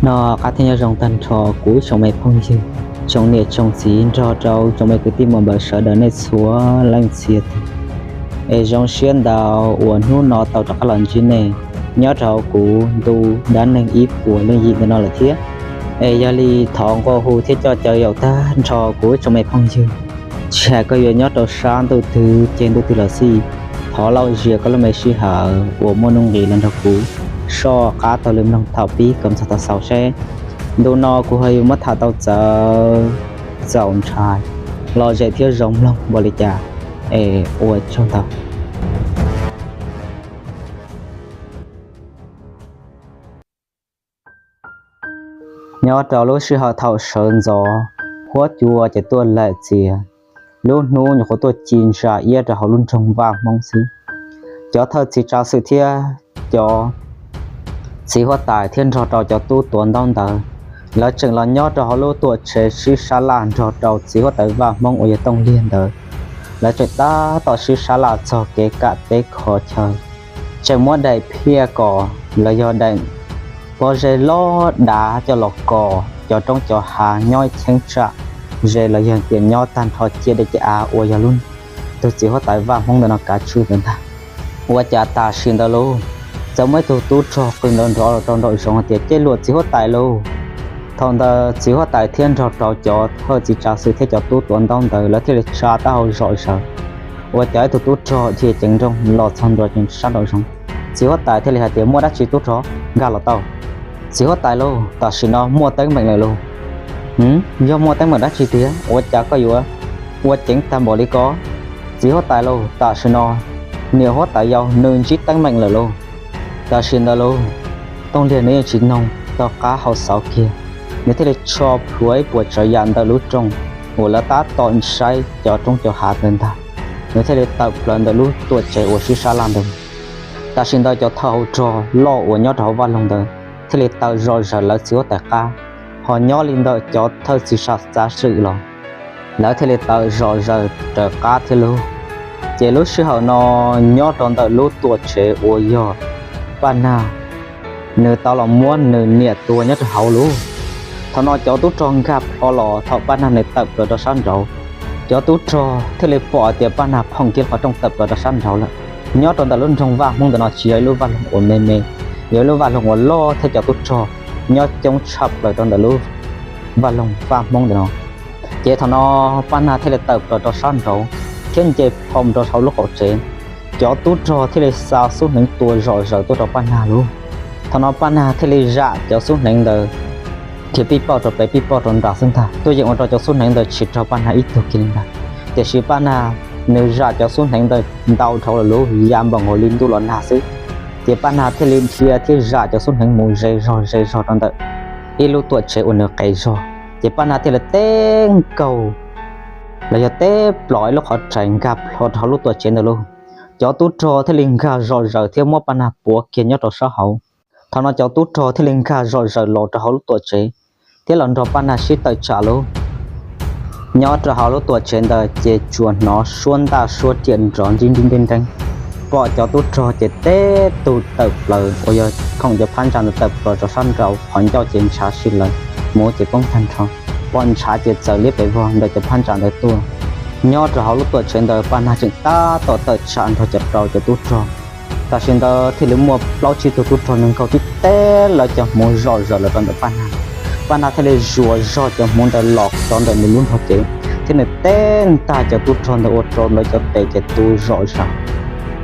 Noj qab thiab nyob zoo tag nrho kuv tsoom me phooj ywg, tsoom niam tsoom txiv nrog rau tsoom me kwv tij muam npawg sawv daws nej txhua leej txhia tus. Es zoo siab ntau uas hnub no tau rov qab los ntsib nej nyob rau hauv kuv ntu dab neeg ib puas leej yim ntawm no lawm thiab. Es yog li thov nqua hu thiab coj caw yaum tag nrho kuv tsoom me phooj ywg, tsis hais koj yuav nyob rau sab ntuj twg ceg ntuj twg los xij, thov lauj zias koj lub me sij hawm uas muaj nuj nqis los nrog kuv soj qab taug lw mloog thaum pib kom txog thaum xaus seb ntu no kuv ho yuav muab tham tau txawv txaus ntshai, lom zem thiab zoo mloog npaum li cas. Es ua tsaug ntau. Nyob rau lub sij hawm thaum sawv ntxov, huab cua ces tuaj laim txias, lub hnub nyuam qhuav tuaj ci ntsa iab rau hauv lub nroog Vaj Hmoob xwb. Cov thawj txiv tsav xwm thiab cov txiv huab tais thiab nrog rau cov tub tuav ntaub ntawv, lawv tseem los nyob rau hauv lub tuam tsev sib sab laj nrog rau txiv huab tais Vaj Hmoob uas yog Tooj Liag ntawd. Lawv tseem tab tom sib sab laj txog kev kam teb kho chaw, tseem muab daim phiaj kom los yog daim pob zeb loj dav coj los kos cov roob cov hav nyob cheeb tsam ze los yog tias nyob tag nrho ciam dej ciam av uas yog lub tug txiv huab tais Vaj Hmoob ntawm no kav tswj ntawd ntag. Ua cas tam sim ntawd lauj, txawm muaj ib tug tub rog qw nrov nrov los rau nraum zoov hais tias, Cej luam txiv huab tais lauj! Thaum ntawd txiv huab tais thiab nrog rau cov thawj txiv tsav xwm thiab cov tub tuav ntaub ntawv lawv thiaj li tsa taub hau zom zaws, ua cas ib tug tub rog dhia ceev nrooj los txog ntua sab nraum zoov. Txiv huab tais thiaj li hais tias, Muaj dab tsi tub rog nkag los tau? Txiv huab tais lauj, tam sim no muaj teeb meem lawm lauj. Yog muaj teeb meem dab tsi tiag? Ua cas koj yuav ua ceev tag npaum li ko? Txiv huab tais lauj, tam sim no niam huab tais yau nws ntsib teeb meem lawm lauj. Tam sim ntawd lauj, Tooj Liag nws yeej tsis noog tog qab hau xauv kiag, nws thiaj li tso plhuav ib puas tsav yam ntawm lub rooj uas lawv tab tom saib cov roob cov hav ntawd ntag, nws thiaj li tawm plaws ntawm lub tuam tsev uas sib sab laj ntawd. Tam sim ntawd cov thawj hauv rog loj uas nyob rau hauv vaj loog ntawd thiaj li tawm zom zaws lawv txiv huab tais qab, ho nyob li ntawm cov thawj txiv tsav xwm los lawv thiaj li tawm zom zaws raws qab thiab lauj. Ces lub sij hawm no nyob rau ntawm lub tuam tsev uas yog Paj Nag nws tau los muab nws niam tua nyob rau hauv lauj. Thaum no cov tub rog nkag plho los thaum Paj Nag nws tawm plaws rau sab nraud, cov tub rog thiaj li pom hais tias Paj Nag phoom kiag qhov rooj tawm plaws rau sab nraud lawm. Nyob rau ntawm lub nroog Vaj Hmoob ntawm no tsis yog ib lub vaj loog uas me me, yog ib lub vaj loog uas loj thiab cov tub rog nyob coob tshaj plaws rau ntawm lub vaj loog Vaj Hmoob ntawm no. Ces thaum no Paj Nag thiaj li tawm plaws rau sab nraud thiab nce plho mus rau saum lub qaum tsev. Cov tub rog thiaj li xa xub hneev tua zom zaws tuaj rau Paj Nag lauj. Thaum no Paj Nag thiaj li zam cov xub hneev ntawd khiav pij pauj rau pem pij pauj rau nrad xwb ntag, tuaj yeem ua rau cov xub hneev ntawd tsis raug Paj Nag ib tug kiag li ntag. Tiam sis Paj Nag nws zam cov xub hneev ntawd ntau dhau lawm lauj, ya npaum nkaus li ntuj los nag xwb. Ces Paj Nag thiaj li dhia thiab zam cov xub hneev mus ze zog ze zog rau ntawm ib lub tuam tsev uas nws qes zog, ces Paj Nag thiaj li teb nkaug los yog teb plos ib lub qhov rais nkag plho rau hauv lub tuam tsev ntawd lauj. Cov tub rog thiaj li nkag zom zaws thiab muab Paj Nag puav kiag nyob rau sab hauv. Thaum no cov tub rog thiaj li nkag zom zaws los rau hauv lub tuam tsev thiab los nrog Paj Nag sib tawm tsam lauj. Nyob rau hauv lub tuam tsev ntawd ces tsuas hnov suab ntaj suab riam nrov nrib nrib nreeb nreeb. Pom cov tub rog ces teb tug tawm plaws uas yog khoom cov phab ntsa ntawd tawm plaws rau sab nraud, qhov ncauj ces ntshav si lawm, hmuv ces poob tag nrho. Pom ntshav ces txawm liab pes vog ntawm cov phab ntsa ntawd tuaj. Nyob rau hauv lub tuam tsev ntawd Paj Nag tseem tab tom tawm tsam nrog cov rau cov tub rog. Tam sim ntawd thiaj li muaj plaub tsib tug tub rog nkaug tib teg lawv cov hmuv zom zaws los rau ntawm Paj Nag. Paj Nag thiaj li zuas zog cov hmuv ntawd los rau ntawm nws lub nrog cev thiab nws teb ntag cov tub rog ntawd ua rau lawv cov tes ces tu zom zaws,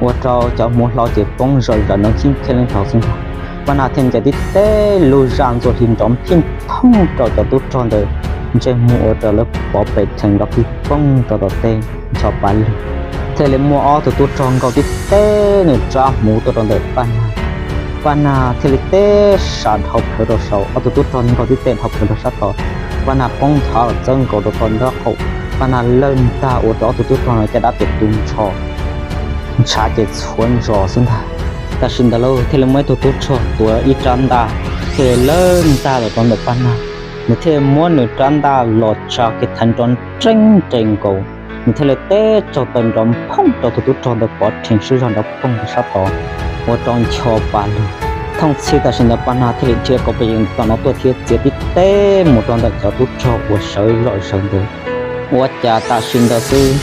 ua rau cov hmuv hlau ces poob zom zaws nrov khib khib leej hlau xwb ntag. Paj Nag thiaj ncaim tib teg lub zaj ntxuaj hli nrov phij thooj rau cov tub rog ntawd ntsej muag ua rau lawv pov pes rhees nrov pij poob rau tom teb ncho pa lug. Thiaj li muaj ob tug tub rog nkaug tib teg nws rab hmuv tuaj rau ntawm Paj Nag. Paj Nag thiaj li teb sa dhau plawv rau saud, ob tug tub rog nkaug tib teg dhau plawv rau sab tod. Paj Nag poob nthav los txawb nkaus rau tom nraub qaum, Paj Nag lawj ntag ua rau ob tug tub rog no caj dab ces tu nrho, ntshav ces txhuav ntsos xwb ntag. Tam sim ntawd lauj thiaj li muaj ib tug tub rog tuav ib rab ntaj thiaj li lawj ntag los rau ntawm Paj Nag. Nws thiaj li muab nws rab ntaj los tsa kiag thaiv nrov nreeb nrees nkaus, nws thiaj li teb tsaug taw nrov phooj rau tus tub rog ntawd pov rhees sib zog nrov phooj rau sab tod, ua rau ncho pa lug. Thooj txhij tam sim ntawd Paj Nag thiaj li dhia kauv pej yeem tom no tuaj thiab txiav tib teb mus rau ntawm cov tub rog uas sawv zom zaws ntawd. Ua cas tam sim ntawd xwb,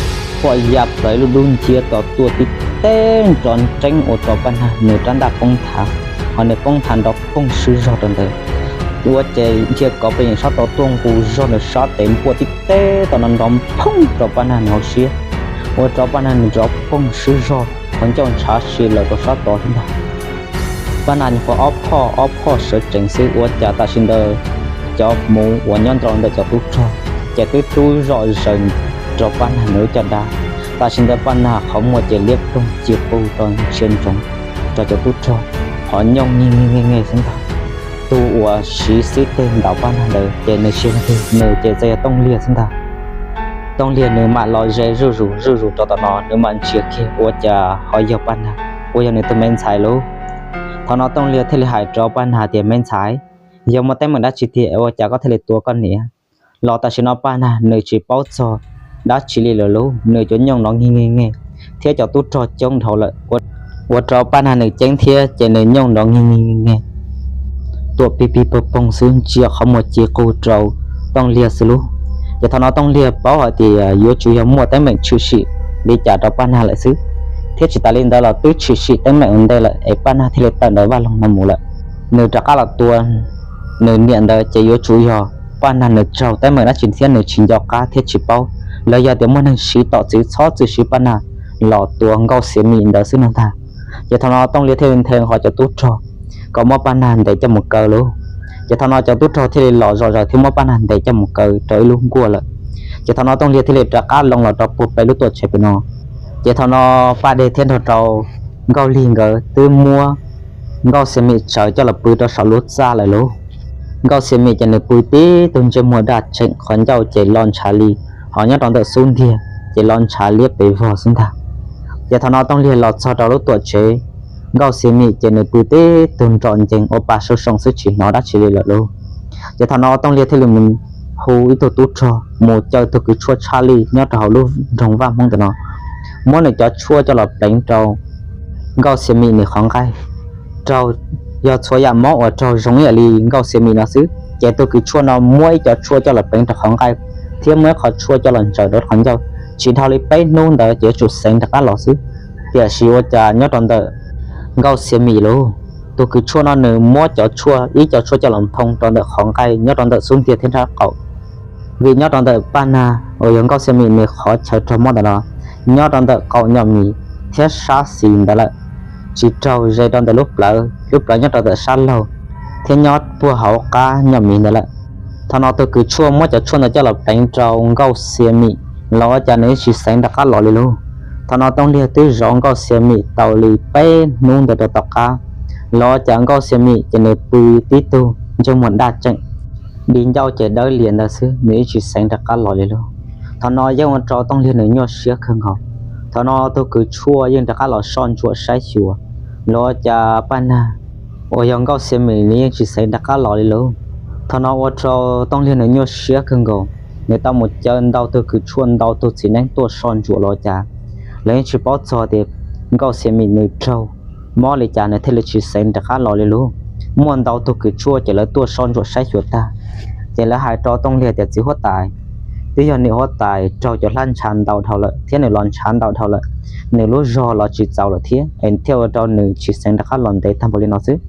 huaj ya plaws lub dub nciab tom tuaj tib teb nrov nreeb ua rau Paj Nag nws rab ntaj poob nthav, ho nws poob nthav nrov phooj swb zog rau ntawd. Ua ces dhia kauv pej yeem sab tod tuaj nqus zog nws sab tes npuaj tib teb tom no nrov phoob rau Paj Nag nws hauv siab, ua rau Paj Nag nws nrov phooj swb zog, qhov ncauj ntshav si lawm rau sab tod xwb ntag. Paj Nag nyuam qhuav ob phoj ob phoj sawv tsees xwb, ua cas tam sim ntawd cov hmuv uas nyob nrog ntawm cov tub rog ces twb rub zom zaws rau Paj Nag nws lub caj dab. Tam sim ntawd Paj Nag qhov muag ces liab ploog ci qus rau ntsia ntsoov rau cov tub rog, qhov nyooj nge nge nge xwb ntag. Tus uas siv xib teg ntaus Paj Nag ntawd ces nws tsis yog leej twg, nws ces txawm yog Tooj Liag xwb ntag. Tooj Liag nws mam los ze zuj zus zuj zus rau tom no, nws mam ntsia kiag ua cas ho yog Paj Nag uas yog nws tus me ntxhais lauj. Thaum no Tooj Liag thiaj li hais rau Paj Nag tias, Me ntxhais, yog muaj teeb meem dab tsi tiag ua cas koj thiaj li tua koj niam? Los tam sim no Paj Nag nws tsis paub txog dab tsi li lawm lauj, nws cov nyooj nrov nge nge nge, thiab cov tub rog coob dhau lawm, ua rau Paj Nag nws ceeb thiab ces nws nyooj nrov nge nge nge nge, tuam pig pig poog poog xwb, ntsia qhov muag ci qus rau Tooj Liag xwb lauj. Ces thaum no Tooj Liag paub hais tias yuav tsum yog muaj teeb meem tshwm sim li cas rau Paj Nag lawm xwb, thiab tsis tas li ntawd los twb tshwm sim teeb meem ua ntej lawm es Paj Nag thiaj li tawm ntawm vaj loog no mus lawm. Nws rov qab los tua nws niam ntawd ces yuav tsum yog Paj Nag nws raug teeb meem dab tsi thiab nws tsis nco qab thiab tsis paub, los yog tias muaj neeg siv tom txwv txhob txwm siv Paj Nag los tua Nkauj Xiav Mim ntawd xwb no ntag. Ces thaum no Tooj Liag thiaj li nthe nqho cov tub rog kom muab Paj Nag ntes coj mus kaw lauj. Ces thaum no cov tub rog thiaj li los zom zaws thiab muab Paj Nag ntes coj mus kaw rau ib lub nkuaj lawm. Ces thaum no Tooj Liag thiaj li rov qab loo los rau puag pem lub tuam tsev pem no. Ces thaum no Paj Dej thiab nrog rau Nkauj Lig nkawd twb muab Nkauj Xiav Mim tsawv coj los pw rau saum lub txaj lawm lauj. Nkauj Xiav Mim ces nws pw tib tug ntsej muag daj tseem, qhov ncauj ces lo ntshav li, ho nyob rau ntawm xub ntiag ces lo ntshav liab pes vog xwb ntag. Ces thaum no Tooj Liag los txog rau lub tuam tsev, Nkauj Xiav Mim ces nws pw tib tug nrom ncees ua pa soo soo xwb tsis hnov dab tsi li lawm lauj. Ces thaum no Tooj Liag thiaj li mus hu ib tug tub rog mus caw tug kws tshuaj tshaj lij nyob rau hauv lub nroog Vaj Hmoob ntawm no, muab nws cov tshuaj coj los pleev rau Nkauj Xiav Mim nws qhov nqaij. Raug, yog txhua yam mob uas raug zoo ib yam li Nkauj Xiav Mim no xwb, ces tug kws tshuaj no muab ib co tshuaj coj los pleev rau qhov nqaij thiab muab ib qho tshuaj coj los ntsaws rau qhov ncauj. Tsis dhau li peb hnub ntawd ces yuav tsum xeev rov qab los xwb. Tiam sis ua cas nyob rau ntawm Nkauj Xiav Mim lauj, tug kws tshuaj no nws muab cov tshuaj, ib co tshuaj coj los nphoo rau ntawm qhov nqaij nyob rau ntawm xub ntiag thiab nrab qaum. Vim nyob rau ntawm Paj Nag uas yog Nkauj Xiav Mim nws qhov chaw raug mob ntawm no nyob rau ntawm qaum nyom mis thiab sab xis ntawd lawm, tsis raug ze rau ntawm lub plawv, lub plawv nyob rau ntawm sab laug thiab nyob puag hauv qab nyom mis ntawd lawm. Thaum no tug kws tshuaj muab cov tshuaj ntawd coj los pleev rau Nkauj Xiav Mim los ua cas nws yeej tsis xeev rov qab los li lauj. Thaum no Tooj Liag twb zov Nkauj Xiav Mim tau li peb hnub ntawd rau tom qab los ua cas Nkauj Xiav Mim ces nws pw tib tug ntsej muag daj tseem, di ncauj ces dawb lias ntawd xwb, nws yeej tsis xeev rov qab los li lauj. Thaum no yeej ua rau Tooj Liag nws nyuaj siab kawg nkaus. Thaum no tug kws tshuaj yeej rov qab los soj ntsuam saib xyuas los ua cas Paj Nag uas yog Nkauj Xiav Mim nws yeej tsis xeev rov qab los li lauj. Thaum no ua rau Tooj Liag nws nyuaj siab kawg nkaus, nws tau mus caw ntau tug kws tshuaj ntau tug txiv neeb tuaj soj ntsuam los ua cas lawv yeej tsis paub txog tias Nkauj Xiav Mim nws raug mob li cas nws thiaj li tsis xeev rov qab los li lauj. Muaj ntau tug kws tshuaj ces lawv tuaj soj ntsuam saib xyuas tag, ces lawv hais rau Tooj Liag tias txiv huab tais, twb yog niam huab tais raug cov hlab ntshav ntau dhau lawm thiab nws los ntshav ntau dhau lawm, nws lub zog los tsis txaus lawm thiab es thiaj ua rau nws tsis xeev rov qab los ntev tag npaum li no xwb.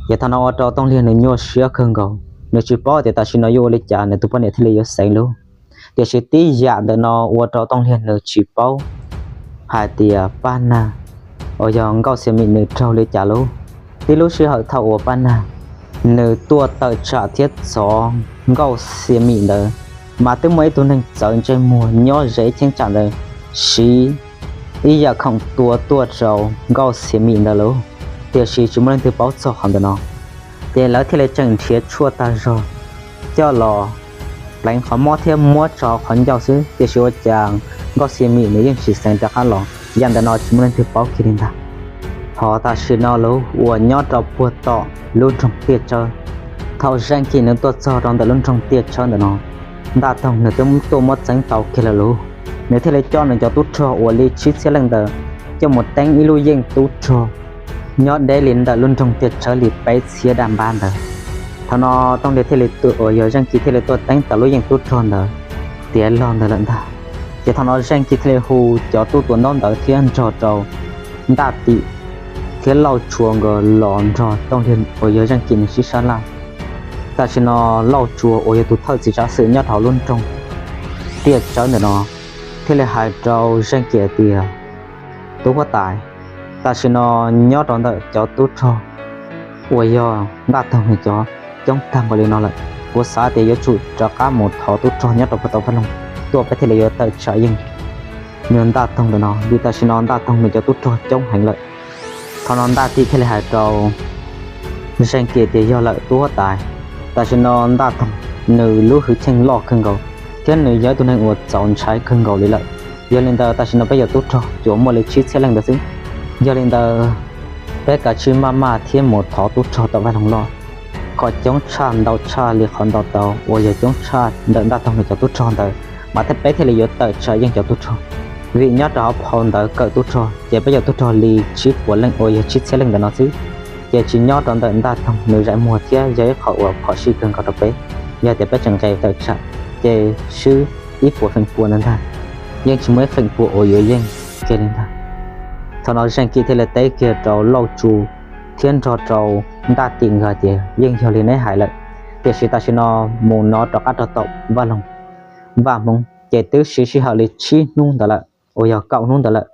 Ces thaum no ua rau Tooj Liag nws nyuaj siab kawg nkaus, nws tsis paub tias tam sim no yuav ua li cas nws tus poj niam thiaj li yuav xeev lauj. Tiam sis tib yam ntawm no ua rau Tooj Liag nws tsis paub hais tias Paj Nag uas yog Nkauj Xiav Mim nws raug li cas lauj. Tib lub sij hawm thaum uas Paj Nag nws tuaj tawm tsam thiab txov Nkauj Xiav Mim ntawd, mas twb muaj ib tug neeg txawv ntsej muag nyob ze ib cheeb tsam ntawd siv ib yam khoom tua tuaj rau Nkauj Xiav Mim ntawd lauj. Tiam sis tsis muaj leej twg paub txog qhov ntawm no, ces lawv thiaj li tseem nrhiav tshuaj tag zog coj los pleev qhov mob thiab muab tso qhov ncauj xwb, tiam sis ua cas Nkauj Xiav Mim nws yeej tsis xeev rov qab los. Yam ntawm no tsis muaj leej twg paub kiag li ntag. Ho tam sim no lub uas nyob rau puag tom lub nroog Tiaj Tsawb, thaum Zeej Kim nws tuaj txog rau ntawm lub nroog Tiaj Tsawb ntawm no, Ntaj Toog nws twb tuaj muab txeeb tau kiag lawm lauj. Nws thiaj li coj nws cov tub rog uas li tsib txhiab leej ntawd coj mus teeb ib lub yeej tub rog nyob deb li ntawm lub nroog Tiaj Tsawb li peb txhiab daj npab ntawd. Thaum no Tooj Liag thiaj li, uas yog Zeej Kis thiaj li tuaj teeb tau lub yeej tub rog ntawd tiav log ntawd lawm ntag. Ces thaum no Zeej Kis thiaj li hu cov tub tuam ntaub ntawv thiab nrog rau Ntaj Tim thiab Lauj Tsua nkawd los nrog Tooj Liag uas yog Zeej Kis nws sib sab laj. Tam sim no Lauj Tsua uas yog tus thawj txiv tsav xwm nyob rau hauv lub nroog Tiaj Tsawb ntawm no thiaj li hais rau Zeej Kis tias, Tub huab tais, tam sim no nyob rau ntawm cov tub rog uas yog Ntaj Toog nws cov coob tag npaum li no lawm, kuv xav tias yuav tsum rov qab mus thov tub rog nyob rau puag tau Vaj Loog tuaj peb thiaj li yuav tawm tsam yeej nyuag Ntaj Toog ntawm no, vim tam sim no Ntaj Toog nws cov tub rog coob heev lawm. Thaum no Ntaj Tim thiaj li hais rau Zeej Kis tias, Yog lawm tub huab tais, tam sim no Ntaj Toog nws lub hwj chim loj kawg nkaus thiab nws yog ib tug neeg uas txaus ntshai kawg nkaus li lawm. Yog li ntawd tam sim no peb cov tub rog tsuas muaj li tsib txhiab leej ntawd xwb. Yog li ntawd peb kav tsij maj maj thiab mus thov tub rog tom Vaj Loog Loj kom coob tshaj ntau tshaj li qhov ntau tau uas yog coob tshaj ntawm Ntaj Toog nws cov tub rog ntawd, mas thiaj peb thiaj li yuav tawm tsam yeej cov tub rog. Vim nyob rau hauv phau ntawv kawm tub rog ces peb cov tub rog li tsib puas leej uas yog tsib txhiab leej ntawm no xwb, ces tsis nyob rau ntawm Ntaj Toog nws zais muag thiab yog ib qho uas phom sij kawg nkaus rau peb. Yog tias peb tseem nqes tawm tsam ces swb ib puas feem pua ntawd ntag, yeej tsis muaj ib feem pua uas yuav yeej kiag li ntag. Thaum no Zeej Kis thiaj li teb kiag rau Lauj Tsua thiab nrog rau Ntaj Tim nkawd tias, Yeej yog li neb hais lawm, tiam sis tam sim no mus no rov qab rau tom Vaj Loog, Vaj Hmoov ces twb siv sij hawm li tsib hnub ntawd lawm uas yog kaum hnub ntawd lawm.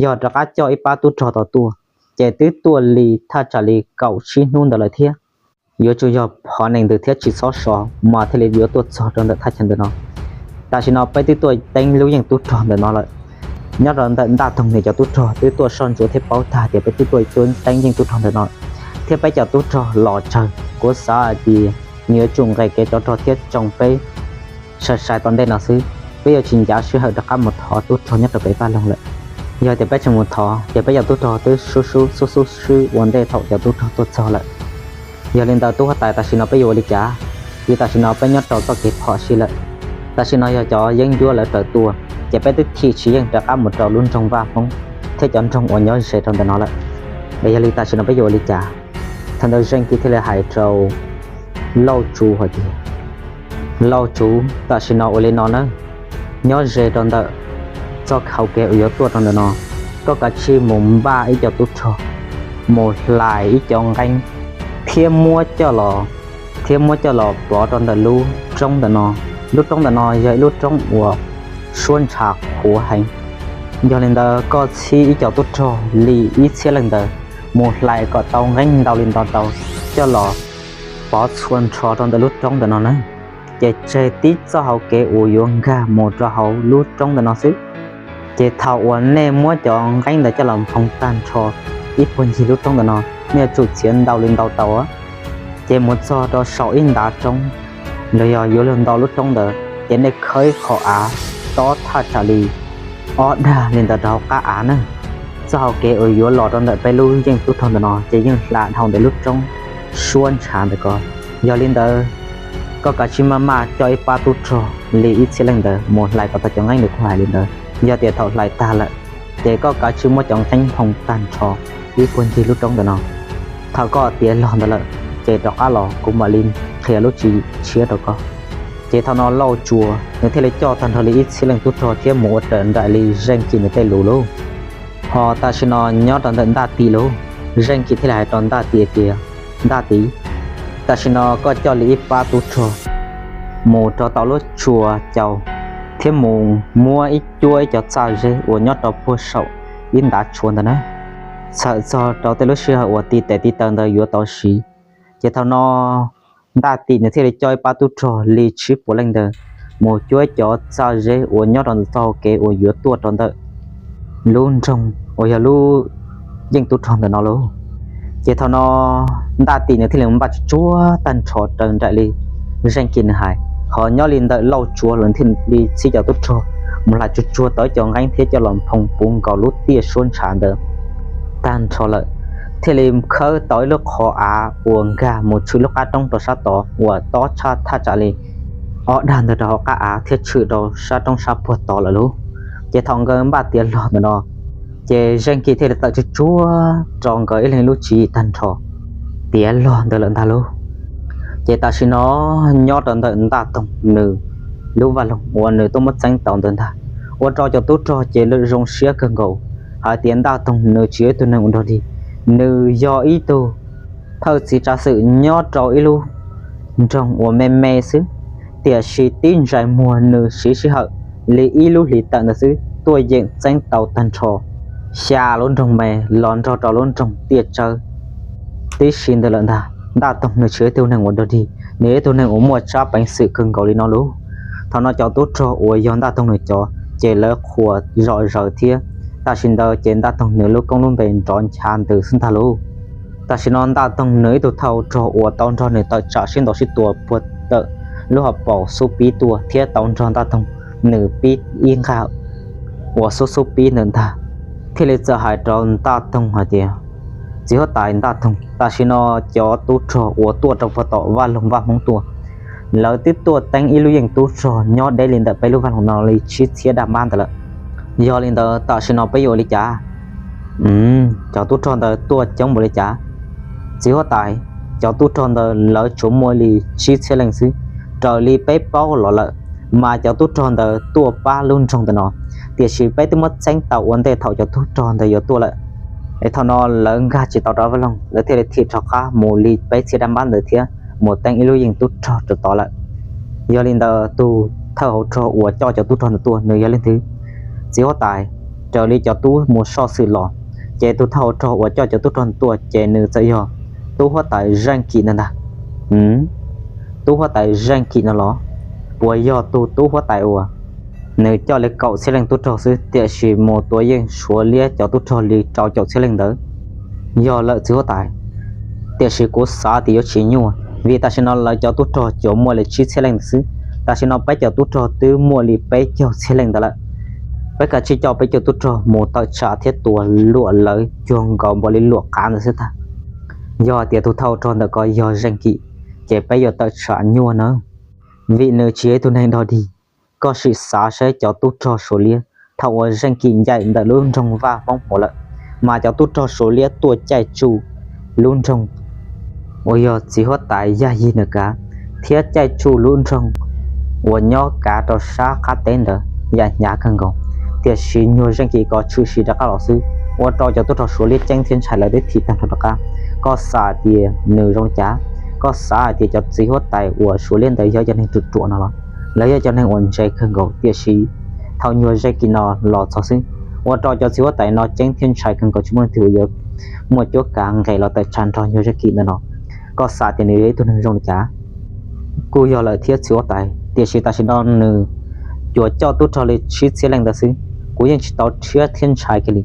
Yog rov qab coj ib pab tub rog tom tuaj ces twb tuaj li thaj tsam li kaum tsib hnub ntawd lawm thiab. Yuav tsum yog phov nees ntws thiab tsis txhob so mas thiaj li yuav tuaj txog rau ntawm thaj chaw ntawm no. Tam sim no peb twb tuaj teeb lub yeej tub rog ntawm no lawm. Nyob rau ntawm Ntaj Toog nws cov tub rog twb tuaj soj ntsuam thiab paub tag tias peb twb tuaj tuaj teeb yeej tub rog ntawm no, thiab peb cov tub rog los tsawg, kuv xav hais tias nws yuav tsum nqes kev tsov rog thiab tsoo peb sai sai tom ntej no xwb. Peb yuav tsis ncav sij hawm rov qab mus thov tub rog nyob rau pem Vaj Loog lawm. Yog tias peb tseem mus thov ces peb cov tub rog twb sub sub sub sub swb ua ntej thaum cov tub rog tuaj txog lawm. Yog li ntawd tub huab tais, tam sim no peb yuav ua li cas? Vim tam sim no peb nyob rau txoj kev phom sij lawm. Tam sim no yog cov yeeb ncuab lawv raws tuaj, ces peb twb chim tsis yeej rov qab mus rau lub nroog Vaj Hmoob thiab cov nroog uas nyob ze rau ntawm no lawm. Es yog li tam sim no peb yuav ua li cas? Thaum ntawd Zeej Kis thiaj li hais rau Lauj Tsu hais tias, Lauj Tsu, tam sim no ua li no nawb, nyob ze rau ntawm txoj hau kev uas yuav tuaj rau ntawm no, koj kav tsij mus npaj ib co tub rog mus hlais ib co nqeeb thiab muab coj los, thiab muab coj los pov rau ntawm lub roob ntawm no. Lub roob ntawm no yog ib lub roob uas suab ntshav qhuav heev. Yog li ntawd koj txhib ib co tub rog li ib txhiab leej ntawd mus hlais kom tau nqeeb ntau li ntau tau coj los pov txhua nrho rau ntawm lub roob ntawm no na. Ces tseg tib txoj hau kev uas yuav nkag mus rau hauv lub roob ntawm no xwb. Ces thaum uas nej muab cov nqeeb ntawd coj los nphoo tag nrho ib puag ncig lub roob ntawm no, nej yuav tsum txiav ntau li ntau tau, ces mus txog rau saum ib ntav roob los yog yuav luag nto lub roob ntawd, ces nej khawb qhov av tob thaj tsam li ob dag li ntawd rau hauv qab av na. Txoj hau kev uas yuav los rau ntawm peb lub yeej tub rog ntawm no ces yeej hla dhau ntawm lub roob suab ntshav ntawm ko. Yog li ntawd, koj kav tsij maj maj coj ib pab tub rog li ib txhiab leej ntawd mus hlais kom tau cov nqeeb li kuv hais li ntawd. Yog tias thaum hlais tag lawm, ces koj kav tsij muab cov nqeeb nphoo tag nrho ib puag ncig lub roob ntawm no. Thaum koj tiav log ntawd lawm, ces rov qab los kuv mam li qhia lub tswv tshiab rau koj. Ces thaum no Lauj Tsuas nws thiaj li coj tag nrho li ib txhiab leej tub rog thiab mus ua raws nraim li Zeej Kis nws tej lus lauj. Ho tam sim no nyob rau ntawm Ntaj Tim lauj, Zeej Kis thiaj li hais rau Ntaj Tim tias, Ntaj Tim, tam sim no koj coj li ib pab tub rog mus rau tom lub tsua cau thiab mus muab ib cuab ib co txaj zeb uas nyob rau puag saum ib ntav tshuav ntawd na, txhawm txog rau tej lub sij hawm uas ti tes ti taw ntawd yuav tau siv. Ces thaum no Ntaj Tim nws thiaj li coj ib pab tub rog li tsib puas leej ntawd mus cuab ib co txaj zeb uas nyob rau ntawm txoj hau kev uas yuav tuaj rau ntawm lub nroog uas yog lub yeej tub rog ntawm no lauj. Ces thaum no Ntaj Tim nws thiaj li npaj tsuag tsuag tag nrho raws nraim li Zeej Kis nws hais, ho nyob li ntawm Lauj Tsuas los thiaj li txhib cov tub rog mus hlais tsuag tsuag tau ib co nqeeb thiab coj los nphoo puv nkaus lub tiaj suab ntshav ntawd tag nrho lawm, thiaj li khawb tau ib lub qhov av uas nkag mus tshwm lub qab roob rau sab tod uas tob tshaj thaj tsam li ob dag ntawd rau hauv qab av thiab tshwm rau sab roob sab puag tod lawm lauj. Ces thaum nkawd npaj tiav log ntawm no, Ces Zeej Kim thiaj li tawm tsuag tsuag rau nkawd ib leeg lub tswv yim tag nrho tiav log ntawd lawm ntag lauj. Ces tam sim no nyob rau ntawm Ntaj Toog nws lub vaj loog uas nws tuaj muab txeeb tau ntawd ntag, ua rau cov tub rog ces lawv zoo siab kawg nkaus hais tias Ntaj Toog nws tsis yog ib tug neeg uas dog dig, nws yog ib tug thawj txiv tsav xwm nyob rau ib lub nroog uas me me xwb, tiam sis tib ntsais muag nws siv sij hawm li ib lub hlis tawm ntawd xwb tuaj yeem txeeb tau tag nrho xya lub nroog me los nrog rau lub nroog tiaj tsawb tib si ntawd lawm ntag. Ntaj Toog nws tsis yog ib tug neeg uas dog dig, nws yog ib tug neeg uas muaj tsab peev xwm kawg nkaus li no lauj. Thaum no cov tub rog uas yog Ntaj Toog nws cov ces lawv qhuas zom zaws thiab. Tam sim ntawd ces Ntaj Toog nws lub koob lub npe nrov ncha ntws xwb ntag lauj. Tam sim no Ntaj Toog nws ib tug thawj rog uas tau nrog nws tawm tsam sib ntaus sib tua puag tawm lub hauv paus xub pib tuaj thiab tau nrog Ntaj Toog nws pib ib nqag uas xub xub pib ntawd ntag, thiaj li txawm hais rau Ntaj Toog hais tias, txiv huab tais Ntaj Toog, tam sim no cov tub rog uas tuaj rau puag tom vaj loog Vaj Hmoob tuaj, lawv twb tuaj teeb ib lub yeej tub rog nyob deb li ntawm peb lub vaj loog no li tsib txhiab daj npab ntawd lawm. Yog li ntawd tam sim no peb yuav ua li cas? Cov tub rog ntawd tuaj coob npaum li cas? Txiv huab tais, cov tub rog ntawd lawv tsuas muaj li tsib txhiab leej xwb. Raws li peb paub los lawm, mas cov tub rog ntawd tuaj pab lub nroog ntawm no, tiam sis peb twb muab txeeb tau ua ntej thaum cov tub rog ntawd yuav tuaj lawm. Es thaum no lawv nkag tsis tau rov vaj loog, lawv thiaj li thim rov qab mus li peb txhiab daj npab ntawd thiab mus teeb ib lub yeej tub rog rau tod lawm. Yog li ntawd tus thawj hauv rog uas coj cov tub rog ntawd tuaj nws yog leej twg? Txiv huab tais, raws li cov tub mus soj xwm los, ces tus thawj hauv rog uas coj cov tub rog ntawd tuaj ces nws txawm yog tub huab tais Zeej Kim ntag ntag. Tub huab tais Zeej Kim no los? Puas yog tus tub huab tais uas nws coj li kaum txhiab leej tub rog xwb, tiam sis mus tua yeej Suav liab cov tub rog li rau caum txhiab leej ntawd? Yog lawm txiv huab tais, tiam sis kuv xav tias yuav tsis nyuaj, vim tam sim no lawv cov tub rog tsuas muaj li tsib txhiab leej ntawd xwb. Tam sim no peb cov tub rog twb muaj li peb caug txhiab leej ntawd lawm. Peb kav tsij coj peb cov tub rog mus tawm tsam thiab tua luam lawv cuag nkaus npaum li luam qav ntawd xwb tag. Yog hais tias tus thawj rog ntawm ko yog Zeej Kim, ces peb yuav tawm tsam nyuaj nawb, vim nws tsis yog ib tug neeg dog dig. Koj sim xav saib cov tub rog Suav liab thaum uas Zeej Kim ncaim ntawm lub nroog Vaj Hmoob Huam lawm, mas cov tub rog Suav liab tuaj caij tsuj lub nroog uas yog txiv huab tais Yaj Yig nws kav, thiab caij tsuj lub nroog uas nyob kav rau sab qab teb ntawd yam hnyav kawg nkaus. Tiam sis nyuag Zeej Kim ko tshwm sim rov qab los xwb, ua rau cov tub rog Suav liab ceeb thiab ntshai lawv twb thim tag nrho rov qab. Koj xav tias nws zoo li cas? Koj xav hais tias cov txiv huab tais uas Suav liab ntawd yog cov neeg ruam ruam no los? Lawv yog cov neeg uas ntse kawg nkaus, tiam sis thaum nyuag Zeej Kim no los txog xwb, ua rau cov txiv huab tais no ceeb thiab ntshai kawg nkaus, tsis muaj leej twg uas yuav muaj cuab kav nqes los tawm tsam nrog nyuag Zeej Kim ntawm no. Koj xav tias nws yog ib tug neeg zoo li cas? Kuj yog lawm thiab txiv huab tais, tiam sis tam sim no nws tsuas coj tub rog li tsib txhiab leej ntawd xwb, kuv yeej tsis tau rhiab thiab ntshai kiag li.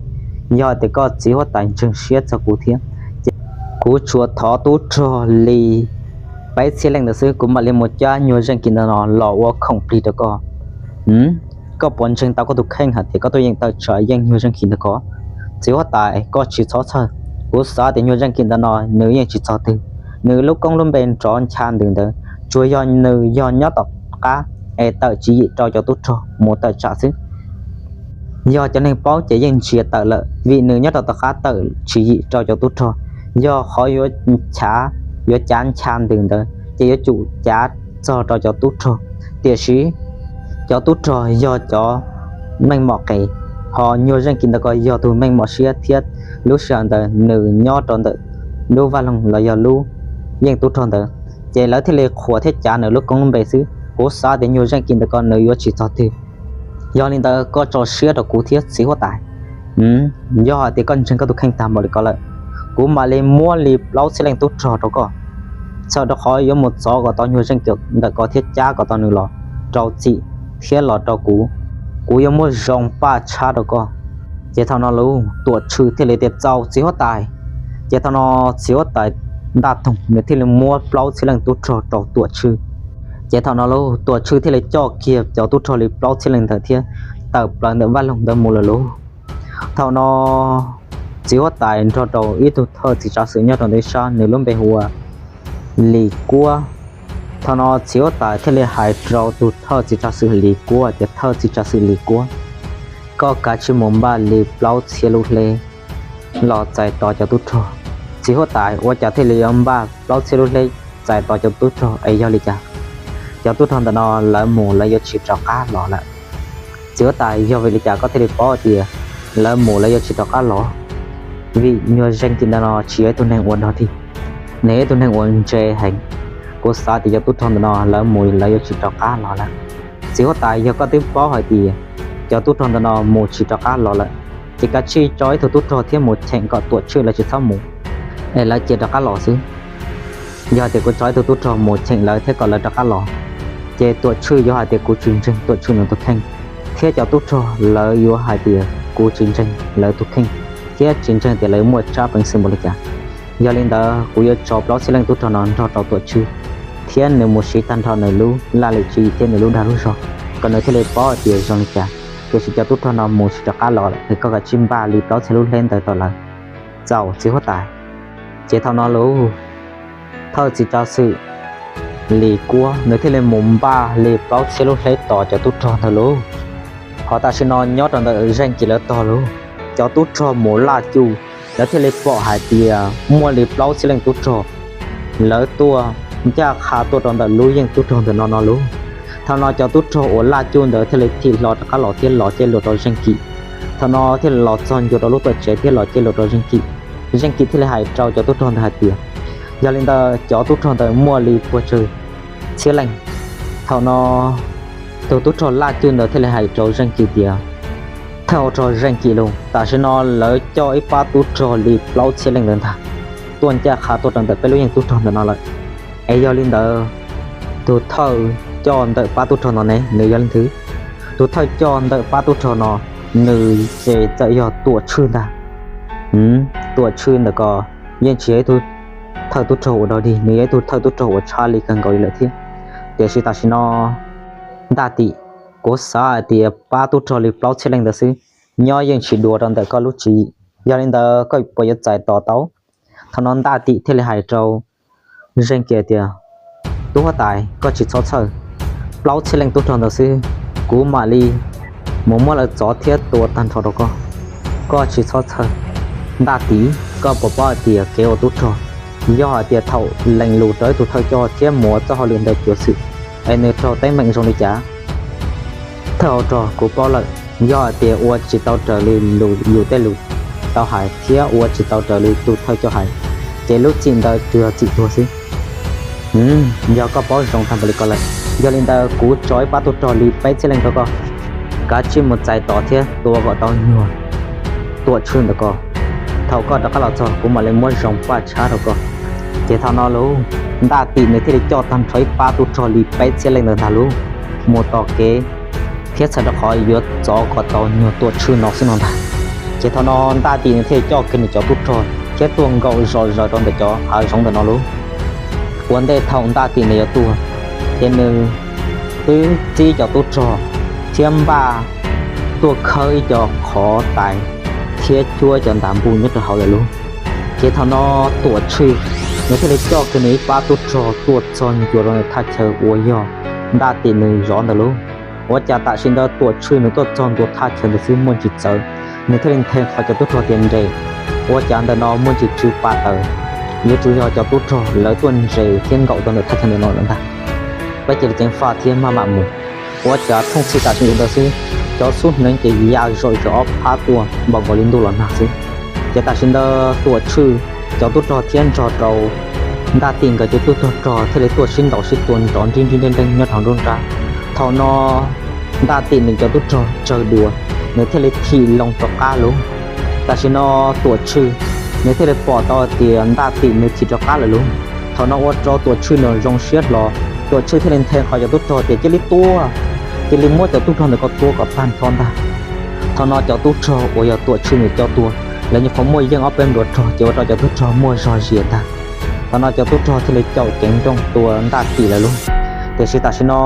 Yog hais tias koj txiv huab tais ntseeg siab txog kuv thiab, ces kuv tsuas thov tub rog li peb txhiab leej ntawd xwb, kuv mam li mus cab nyuag Zeej Kim ntawm no los ua khoom plig rau koj. Koj puas ntseeg tau koj tus kheej hais tias koj tuaj yeem tawm tsam yeej nyuag Zeej Kim ntawm ko? Txiv huab tais, koj tsis txhob txhawj. Kuv xav tias nyuag Zeej Kim ntawm no nws yeej tsis txog twg. Nws lub koob lub npe nrov ncha ntws ntawd, tsuas yog nws yog nyob tom qab es tawm tswv yim rau cov tub rog mus tawm tsam xwb. Yog cov neeg paub ces yeej ntsia tawm lawm, vim nws nyob rau tom qab tawm tswv yim rau cov tub rog, yog qhov yuav chav, yuav cav ncha ntws ntawd ces yuav tsum cav txog rau cov tub rog. Tiam sis cov tub rog yog cov meej mom qes, ho nyuag Zeej Kim ntawm ko yog tus meej mom siab thiab lub sij hawm ntawd nws nyob rau ntawm lub vaj loog los yog lub yeej tub rog ntawd, ces lawv thiaj li qhuas thiab cav nws lub koob lub npe xwb. Kuv xav tias nyuag Zeej Kim ntawm ko nws yuav tsis txog twg. Yog li ntawd koj tso siab rau kuv thiab txiv huab tais. Yog hais tias koj ntseeg koj tus kheej tag npaum li ko lawm, kuv mam li muab li plaub txhiab leej tub rog rau koj, txhawm rau qhov yuav mus txov kom tau nyuag Zeej Kim ntawm ko thiab cab kom tau nws los rau txim thiab los rau kuv. Kuv yuav muab zoo paj tshab rau koj. Ces thaum no lauj, Tuam Tshwj thiaj li tias txaus txiv huab tais. Ces thaum no txiv huab tais Ntaj Toog nws thiaj li muab plaub txhiab leej tub rog rau Tuam Tshwj. Ces thaum no lauj, Tuam Tshwj thiaj li coj kiag cov tub rog li plaub txhiab leej ntawd thiab tawm plaws ntawm vaj loog ntawd mus lawm lauj. Thaum no txiv huab tais nrog rau ib tug thawj txiv tsav xwm nyob rau ntawm ib sab, nws lub npe hu ua Lis Kuab. Thaum no txiv huab tais thiaj li hais rau tus thawj txiv tsav xwm Lis Kuab tias, thawj txiv tsav xwm Lis Kuab, Koj kav tsij mus npaj li plaub txhiab lub hleb los txais tos cov tub rog. Txiv huab tais, ua cas thiaj li yuav npaj plaub txhiab lub hleb txais tos cov tub rog es yog li cas? Cov tub rog ntawm no lawv mus lawv yuav tsis rov qab los lawm. Txiv huab tais, yog vim li cas koj thiaj li paub tias lawv mus lawv yuav tsis rov qab los? Vim nyuag Zeej Kim ntawm no tsis yog ib tug neeg uas dog dig, nws yog ib tug neeg uas ntse heev. Kuv xav tias cov tub rog ntawm no lawv mus lawv yuav tsis rov qab los lawm. Txiv huab tais, yog koj twb paub hais tias cov tub rog ntawm no mus tsis rov qab los lawm, ces kav tsij tso ib tug tub rog thiab mus cheem kom Tuam Tshwj lawv tsis txhob mus, es lawv cia rov qab los xwb. Yog hais tias kuv tso ib tug tub rog mus cheem lawv thiab kom lawv rov qab los, ces Tuam Tshwj yuav hais tias kuv tsis ntseeg Tuam Tshwj nws tus kheej, thiab cov tub rog lawv yuav hais tias kuv tsis ntseeg lawv tus kheej, thiab tsis ntseeg tias lawv yuav muaj tsab peev xwm npaum li cas. Yog li ntawd kuv yuav tso plaub txhiab leej tub rog no nrog rau Tuam Tshwj, thiab nws mus siv tag nrho nws lub laj lim tswv yim thiab nws lub dag lub zog, kom nws thiaj li paub hais tias zoo li cas. Tiam sis cov tub rog no mus tsis rov qab los lawm, es koj kav tsij npaj li plaub txhiab lub hleb ntawd rau lawv. Txaus txiv huab tais. Ces thaum no lauj, thawj txiv tsav xwm Lis Kuab nws thiaj li mus npaj li plaub txhiab lub hleb tos cov tub rog ntawd lauj. Hos tam sim no nyob rau ntawm Zeej Kim lawv tog lauj, cov tub rog mus laj cuj, lawv thiaj li pom hais tias muaj li plaub txhiab leej tub rog lawv tuaj ncaj qha tuaj rau ntawm lub yeej tub rog ntawm no no lauj. Thaum no cov tub rog uas laj cuj ntawd thiaj li thim hlo rov qab los thiab los caij luag rau Zeej Kim. Thaum no thiaj li los txog ncua rau lub tuam tsev thiab los caij luag rau Zeej Kim. Zeej Kim thiaj li hais rau cov tub rog ntawd hais tias, yog li ntawd cov tub rog ntawd muaj li puag tsawg txhiab leej? Thaum no tus tub rog laj cuj ntawd thiaj li hais rau Zeej Kim tias, thawj hauv rog Zeej Kim lauj, tam sim no lawv coj ib pab tub rog li plaub txhiab leej ntawd ntag tuaj ncaj qha tuaj rau ntawm peb lub yeej tub rog ntawm no lawm. Es yog li ntawd, tus thawj coj ntawm pab tub rog no ne nws yog leej twg? Tus thawj coj ntawm pab tub rog no nws ces txawm yog Tuam Tshwj ntag. Tuam Tshwj ntawm ko yeej tsis yog ib tug thawj tub rog uas dog dig, nws yog ib tug thawj tub rog uas tshaj li kawg nkaus li lawm thiab. Tiam sis tam sim no Ntaj Tim, kuv xav hais tias pab tub rog li plaub txhiab leej ntawd xwb nyob yeej tsis dua rau ntawm koj lub tswv yim. Yog li ntawd koj puas yuav txais tos tau? Thaum no Ntaj Tim thiaj li hais rau Zeej Kim tias, tub huab tais, koj tsis txhob txhawj, plaub txhiab leej tub rog ntawd xwb, kuv mam li mus muab lawv txov thiab tua tag nrho rau koj. Koj tsis txhob txhawj. Ntaj Tim, koj puas paub hais tias kev ua tub rog, yog hais tias thaum lees lus rau ib tug thawj coj thiab mus ua txoj hauj lwm ntawd cuav xwm, es nws raug teeb meem zoo li cas? Thawj hauv rog, kuv paub lawm, yog hais tias ua tsis tau raws li yus tej lus tau hais thiab ua tsis tau raws li tus thawj coj hais, ces lub txim ntawd tsuas yog txim tuag xwb. Yog koj paub zoo tag npaum li ko lawm, yog li ntawd kuv tso ib pab tub rog li peb txhiab leej rau koj, kav tsij mus txais tos thiab tua kom tau nyuag Tuam Tshwj ntawm ko. Thaum koj rov qab los txog kuv mam li muab zoo paj tshab rau koj. Ces thaum no lauj, Ntaj Tim nws thiaj li coj tag nrho ib pab tub rog li peb txhiab leej ntawd ntag lauj, mus tos kev thiab txhawm rau qhov yuav txov kom tau nyuag Tuam Tshwj no xwb no ntag. Ces thaum no Ntaj Tim nws thiaj li coj kiag nws cov tub rog thiab tuaj nkaum zom zaws rau ntawm cov hav zoov ntawm no lauj. Ua ntej thaum Ntaj Tim nws yuav tuaj, ces nws twb txib cov tub rog thiab npaj tuaj khawb ib co qhov tais thiab cuab cov ntas npuj nyob rau hauv lawm lauj. Ces thaum no Tuam Tshwj nws thiaj li coj kiag nws ib pab tub rog tuaj txog ncua rau ntawm thaj chaw uas yog Ntaj Tim nws zov ntawd lauj. Ua cas tam sim ntawd Tuam Tshwj nws tuaj txog ntua thaj chaw ntawd xwb muaj ntsis txawv, nws thiaj li nthe qhov cov tub rog tias nres. Ua cas ntawm no muaj ntsis tsw pa taws, yuav tsum yog cov tub rog lawv tuaj nres thiab nkaum rau ntawm thaj chaw ntawm no lawm ntag. Peb cia li ceev faj thiab maj mam mus. Ua cas thooj txhij tam sim ntawd xwb, cov xub hneev ces ya zom zaws ob phab tuaj npaum nkaus li ntuj los nag xwb. Ces tam sim ntawd Tuam Tshwj cov tub rog thiab nrog rau Ntaj Tim nkawd cov tub rog thiaj li tuaj sib ntaus sib tua nrov nrib nrib nreeb nreeb nyob rau nruab nrab. Thaum no Ntaj Tim nws cov tub rog tsawg dua, nws thiaj li thim loo rov qab lauj. Tam sim no Tuam Tshwj nws thiaj li pom tau tias Ntaj Tim nws thim rov qab lawm lauj. Thaum no ua rau Tuam Tshwj nws zoo siab hlo, Tuam Tshwj thiaj li nthe qhov cov tub rog tias cia li tua, cia li muab cov tub rog ntawm ko tua kom tag nrho ntag. Thaum no cov tub rog uas yog Tuam Tshwj nws coj tuaj, lawv nyuam qhuav muaj yeej ob peb nruav rog ces ua rau cov tub rog muaj zog zias ntag. Thaum no cov tub rog thiaj li caum ceev nrooj tua Ntaj Tim lawm lauj. Tiam sis tam sim no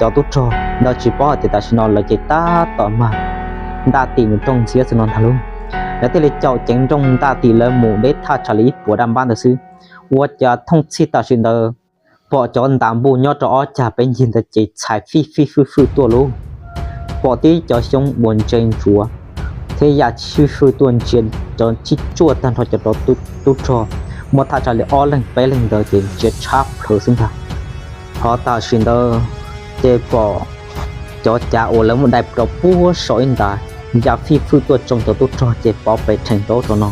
cov tub rog ntawd tsis paub hais tias tam sim no lawv ces tab tom mag Ntaj Tim nws rooj ntxiab xwb no ntag lauj. Lawv thiaj li caum ceev nrooj Ntaj Tim lawv mus deb thaj tsam li ib puas daj npab ntawd xwb. Ua cas thooj txhij tam sim ntawd pom cov ntas npuj nyob rau ob cag peb ncig ntawd ces txhais fij fij fwj fwj tuaj lauj. pom tib cov xyoob uas ntse ntsuav thiab yam sib fwj tuaj ntsia cov tsib tsuaj tag nrho cov rau tub rog, muaj thaj tsam li ob leeg peb leeg ntawd ces ntsia tshab plhawv xwb ntag. Ho tam sim ntawd ces pom cov cav uas lawv muab dai rau puag saum ib ntas, yam sib fwj tuaj tsoo cov tub rog ces pov pes rhees rau rau no.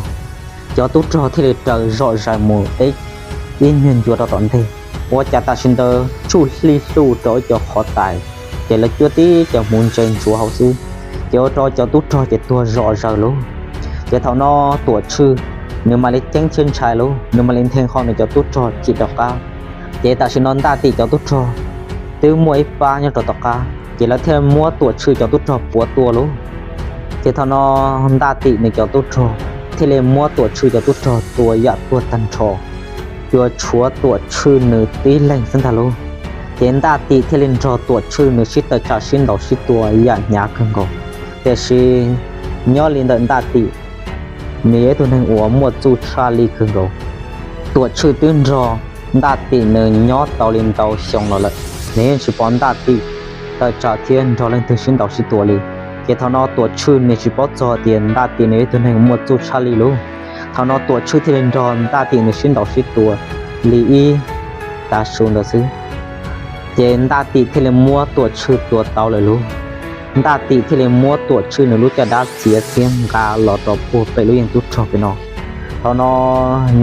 Cov tub rog thiaj li raws zom zaws mus ib nyuag ncua rau tom ntej, ua cas tam sim ntawd tsuj hli hluj rau ib cov qhov tais, ces lawv cuab tib cov hmuv ntse ntsuav hauv xwb, ces ua rau cov tub rog ces tuag zom zaws lauj. Ces thaum no Tuam Tshwj nws mam li ceeb thiab ntshai lauj, nws mam li nthe qho nws cov tub rog cim rov qab. Ces tam sim no Ntaj Tim cov tub rog twb muaj ib pab nyob rau tom qab, ces lawv thiaj muab Tuam Tshwj cov tub rog puav tua lauj. Ces thaum no Ntaj Tim nws cov tub rog thiaj li muab Tuam Tshwj cov tub rog tua yam tuag tag nrho, cuag tshuav Tuam Tshwj nws tib leeg xwb ntag lauj. Ces Ntaj Tim thiaj li nrog Tuam Tshwj nws sib tawm tsam sib ntaus sib tua yam hnyav kawg nkaus. Tiam sis nyob li ntawm Ntaj Tim, nws yog ib tug neeg uas muaj txuj tshaj li kawg nkaus. Tuam Tshwj twb nrog Ntaj Tim nws nyob tau li ntau xyoo los lawm, nws yeej tsis pom Ntaj Tim tawm tsam thiab nrog leej twg sib ntaus sib tua li. Ces thaum no Tuam Tshwj nws tsis paub txog tias Ntaj Tim nws yog ib tug neeg muaj txuj tshaj li lauj. Thaum no Tuam Tshwj thiaj li nrog Ntaj Tim nws sib ntaus sib tua li ib tav su ntawd xwb, ces Ntaj Tim thiaj li muab Tuam Tshwj tua tau lawm lauj. Ntaj Tim thiaj li muab Tuam Tshwj nws lub caj dab txiav thiab nqa los rau puag pem lub yeej tub rog pem no. Thaum no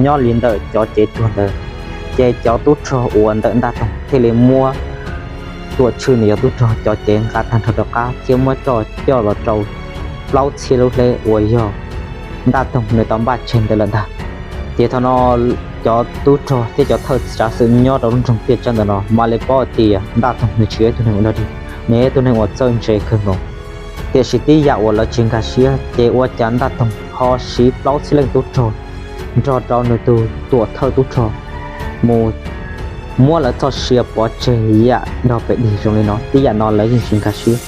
nyob li ntawm cov cev tuag ntawd, ces cov tub rog uas ntawm Ntaj Toog thiaj li muab Tuam Tshwj nws cov tub rog cov cev nqa tag nrho rov qab thiab muab coj coj los rau plaub txhiab lub hleb uas yog Ntaj Toog nws tau npaj tseg ntawd lawm ntag. Ces thaum no cov tub rog thiab cov thawj tsav xwm nyob rau lub nroog Tiaj Tsawb ntawm no mam li paub tias Ntaj Toog nws tsis yog ib tug neeg uas dog dig, nws yog ib tug neeg uas txawj ntse kawg nkaus. Tiam sis tib yam uas lawv tsis nkag siab ces ua cas Ntaj Toog ho siv plaub txhiab leej tub rog nrog rau nws tus tuam thawj tub rog mus muab lawv txoj sia pov tseg yam dog pes dig zoo li no, tib yam no lawv yeej tsis nkag siab.